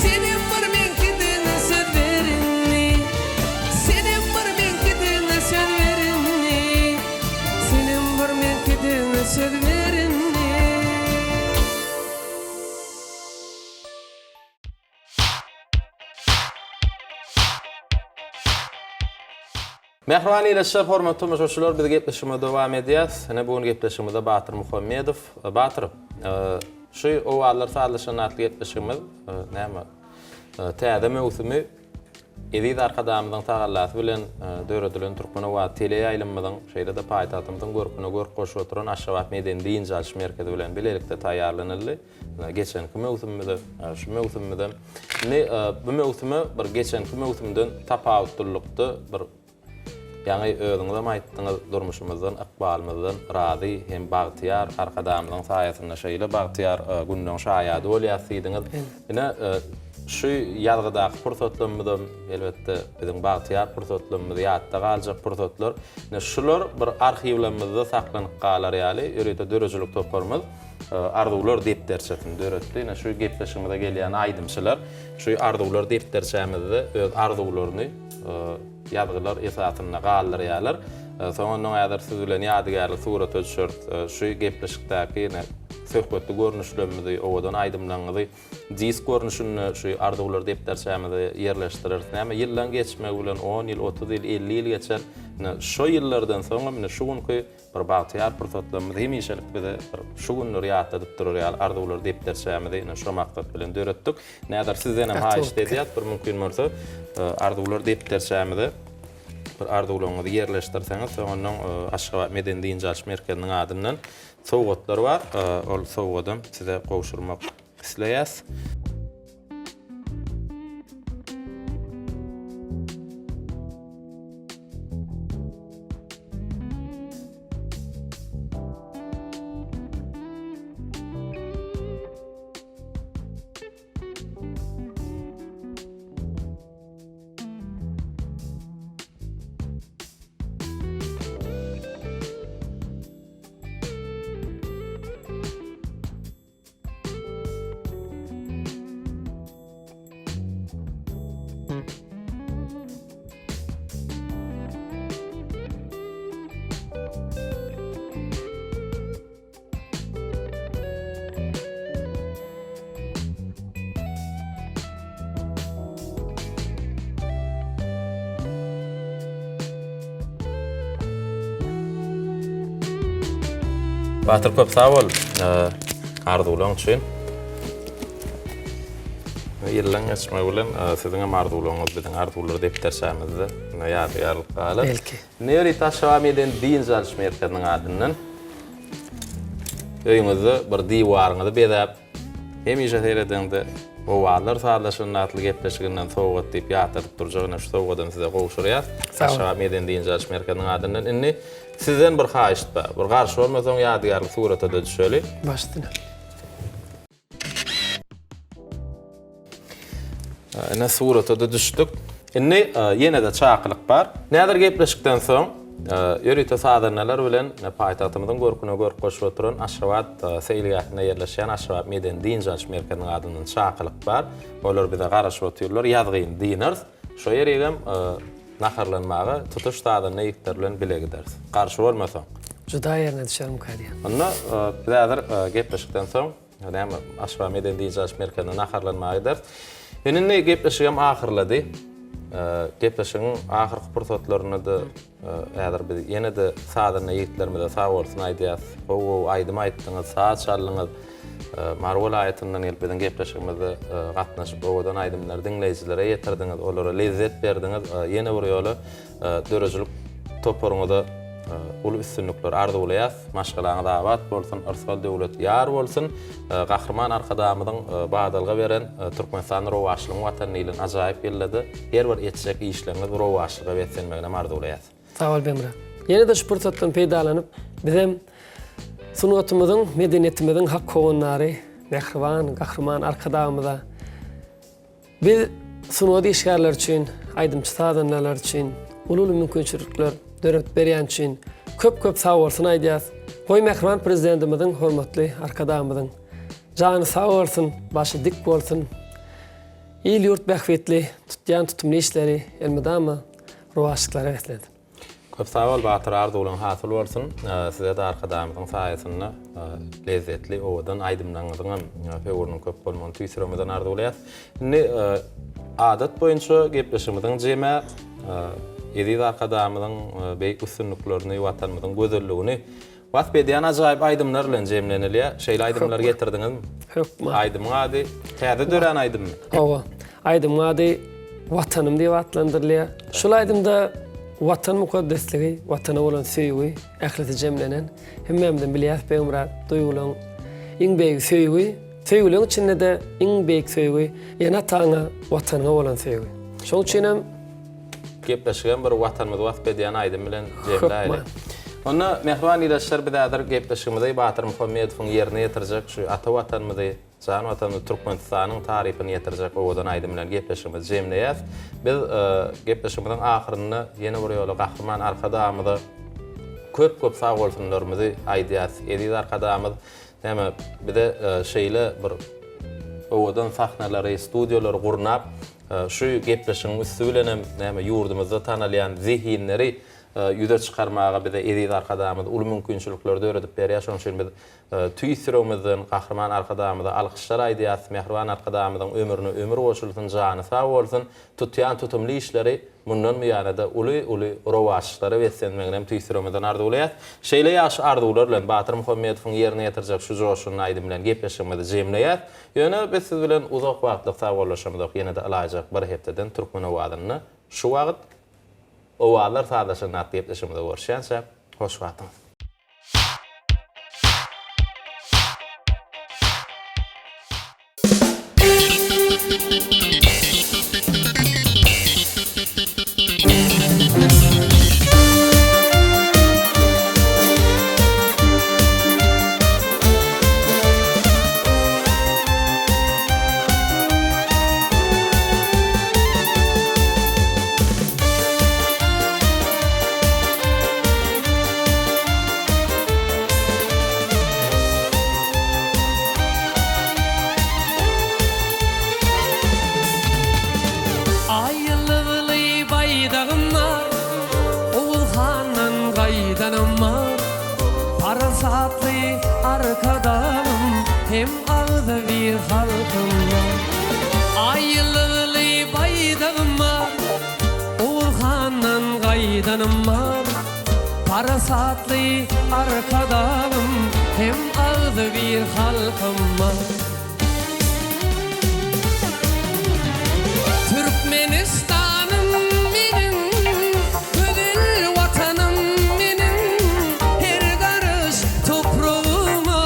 Senem bir meňkidigiňe söz ber indi Senem bir meňkidigiňe söz ber indi Senem bir meňkidigiňe söz ber indi. Mähriban ildeşler, hormatly tomaşaçylar, biz gepleşigimizi dowam edýäs. Ine bu gün gepleşigimizde Batyr Muhammedow. Batyr, şu Owazlar sazlaşan atly gepleşigimiz näme? Täze möwsümi Eziz Arkadagymyzyň tagallasy bilen döredilen Türkmen owazy teleýaýlymymyzyň, şeýle-de paýtagtymyzyň görküne görk goşup oturan Aşgabat medeni-dynç alyş merkezi bilen bilelikde taýýarlanyldy. Geçenki möwsümimizem, şu möwsümimizem. Indi bu möwsüme bir geçenki möwsümden tapawutlylykda bir ýaňy özüňizem aýtdyňyz, durmuşymyzdan, ykbalymyzdan razy hem bagtyýar Arkadagymyzyň saýasynda şeýle bagtyýar günleň şaýady bolýas diýdiňiz. Ine, şu ýazgydaky pursatlarymyzam elbetde biziň bagtyýar pursatlarymyz, ýatda galjak pursatlar. Ine, şular bir arhiwlerimizde saklanyp galar ýaly ýörite döredijilik toparymyz Arzuwlar depderçesini döretdi. Ine şu gepleşigimize gelýän aýdymçylar şu arzuwlar depderçämizde öz arzuwlaryny ýazgylar esasynda galdyrýarlar. Soň ondan häzir siz bilen ýadygärlik surata düşeris. Şu gepleşikdäki ine söhbetli görnüşlerimizi, owadan aýdymlaryňyzy disk görnüşinde şu arzuwlar depderçämize ýerleşdireris. Näme ýyllaň geçmegi bilen on ýyl, 30 ýyl, 50 ýyl geçer. Ine şo ýyllardan soňam ine şu günki Bir bagtyýar pursatlarymyz hemişelik bize bir şu günleri ýatladyp durar ýaly arzuwlar depderçämizi ine şo maksat bilen döretdik. Näder sizdenem haýyşt edýäs bir mümkin bolsa arzuwlar depderçämize bir arzuwlaryňyzy ýerleşdirseňiz soňundan Aşgabat medeni dynç alyş merkeziniň adyndan sowgatlar bar. Ol sowgadam size gowşurmak isleýäs. Batyr köp sag bol arzuwlaň üçin. Ýyllaň geçmegi bilen siziň hem arzuwlaryňyz biziň arzuwlar depderçämizde ýadygärlik galar. Belki. Ýörite Aşgabat medeni dynç alyş merkeziniň adyndan öýüňizde bir diwaryňyzy bezäp, hemişe seredeňde Owazlar sazlaşanda atly gepleşiginden sowgat diýip ýatladyp durjak ine şu sowgadam size gowşurýas. Aşgabat medeni dynç alyş merkeziniň adyndan. Indi sizden bir haýyşt bar. Bir garşy bolmasaň ýadygärlik surata-da düşeli. Baş üstüne. Ine surata-da düşdük. Indi ýene-de çakylyk bar. Näzir gepleşikden soň ýörite sazandalar bilen paýtagtymyzyň görküne görk goşup oturan Aşgabat seýilgähinde ýerleşýän Aşgabat medeni dynç alyş merkeziniň adyndan çakylyk bar. Olar bize garaşyp otyrlar. Ýazgyny dynarys. Şo ýerigem naharlanmaga tutuş sazanda ýigitler bilen bile gideris. Garşy bolmasaň. Juda ýerine düşermikä diýýän. Onda biz häzir gepleşikden soň Näme, Aşgabat medeni dynç alyş merkezinde naharlanmaga gideris. Men indi gepleşigem ahyrlady. Gepleşigiň ahyrky pursatlarynda-da häzir biz ýene-de sazanda ýigitlerimize sag bolsun aýdýas. Gowy-gowy aýdym aýtdyňyz, saz çaldyňyz. Mary welaýatyndan gelip biziň gepleşigimize gatnaşyp, owadan aýdymlary diňleýjilere ýetirdiňiz, olara lezzet berdiňiz. Ýene bir ýola Döredijilik toparyňyza uly üstünlikler arzuwlaýas. Maşgalaňyz abat bolsun, yrsgal-döwlet ýar bolsun. Gahryman Arkadagymyzyň badalga beren Türkmenistan rowaçlygyň Watany diýlen ajaýyp ýylda-da her bir etjek işleriňiz rowaçlyga beslenmeginem arzuwlaýas. Sag bol Begmyrat. Ýene-de şu pursatdan peýdalanyp, bizem sungatymyzyň, medeniýetimiziň hak howandary mähriban Gahryman Arkadagymyza Biz sungat işgärleri üçin, aýdymçy-sazandalar üçin uly-uly mümkinçilikler döredip berýäni üçin köp-köp sagbolsun aýdýas. Goý mähriban Prezidentimiziň, hormatly Arkadagymyzyň jany sag bolsun, başy dik bolsun. Il-ýurt bähbitli tutýan tutumly işleri elmydama rowaçlyklara beslensin. Köp sag bol Batyr arzuwlaň hasyl bolsun sizede Arkadagymyzyň saýasynda lezzetli owadan aýdymlaryňyzyňam höwrüniň köp bolmagyny tüýs ýüregimizden arzuwlaýas. Indi adat boýunça gepleşigimiziň jemi Eziz Arkadagymyzyň beýik üstünliklerini Watanymyzyň gözelligini Wasp edýän ajaýyp aýdymlar bilen jemlenilýär. Şeýle aýdymlar getirdiňizmi? Hökman. Aýdymyň ady täze dörän aýdymmy? Hawa. Aýdymyň ady Watanym diýip atlandyrylýar. Şul aýdymda Watan mukaddesligi, Watana bolan söýgi ählisi jemlenen. Hemmämizem bilýäris Begmyrat, duýgulaň iň beýigi söýgi. Söýgüleň içinde-de iň beýik söýgi ene-ataňa, Watanyňa bolan söýgi. Şonuň üçinem Gepleşigem bir Watanymyzy wasp edýän aýdym bilen jemläýeli. Onda mähriban ildeşler biz häzir gepleşigimizi Batyr Muhammedowyň ýerine ýetirjek şu ata Watanymyzy, jan Watanymyz Türkmenistanyň tarypyny ýetirjek owadan aýdym bilen gepleşigimizi jemleýäs. Biz gepleşigimiziň ahyrynda ýene bir ýola Gahryman Arkadagymyza köp-köp sagbolsunlarymyzy aýdýas. Eziz Arkadagymyz näme bize şeýle bir owadan sahnalary, studiýalary gurnap, Şu gepleşigiň üsti bilenem näme ýurdumyzda tanalýan zehinleri ýüze çykarmaga bize eziz Arkadagymyz uly mümkinçilikleri döredip berýär. Şonuň üçin biz tüýs ýüregimizden Gahryman Arkadagymyza alkyşlar aýdýarys. Mähriban Arkadagymyzyň ömrüne ömür goşulsyn, jany sag bolsun, tutýan tutumly işleri mundan buýana-da uly-uly rowaçlyklara beslenmeginem tüýs ýüregimizden arzuwlaýarys. Şeýle ýagşy arzuwlar bilen Batyr Muhammedowyň ýerine ýetirjek şu joşgunly aýdym bilen gepleşigimizi jemleýäris. Ýöne biz siz bilen uzak wagtlyk sagbollaşamyzok ýene-de ylaýjak bir hepdeden Türkmen owazynda şu wagt Owazlar sazlaşanda atly gepleşigimizde görüşýänçäk hoş wagtyňyz. Aý ýyldyzly baýdagym bar, Oguz handan gaýdanym bar. Parasatly Arkadagym hem agzybir halkym bar. Aý ýyldyzly baýdagym bar, Oguz handan gaýdanym bar. Parasatly Arkadagym. Hem agzybir halkym bar. Türkmenistanym meniň, gözel Watanym meniň, Her garyş topragyma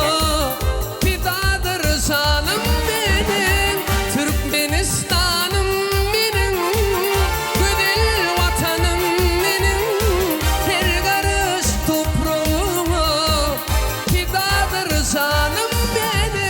pidadyr janym meniň. Türkmenistanym meniň, gözel Watanym meniň, Her garyş topragyma pidadyr janym meniň.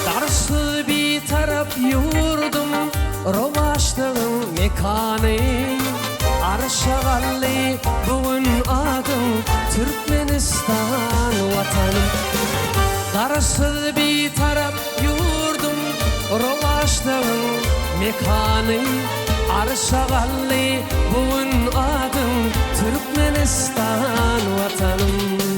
Garaşsyz Bitarap ýurdum, rowaçlygyň mekany. Arşa galdy bu gün adyň, Türkmenistan Watanym. Garaşsyz Bitarap ýurdum, rowaçlygyň mekany. Arşa galdy bu gün adyň, Türkmenistan Watanym.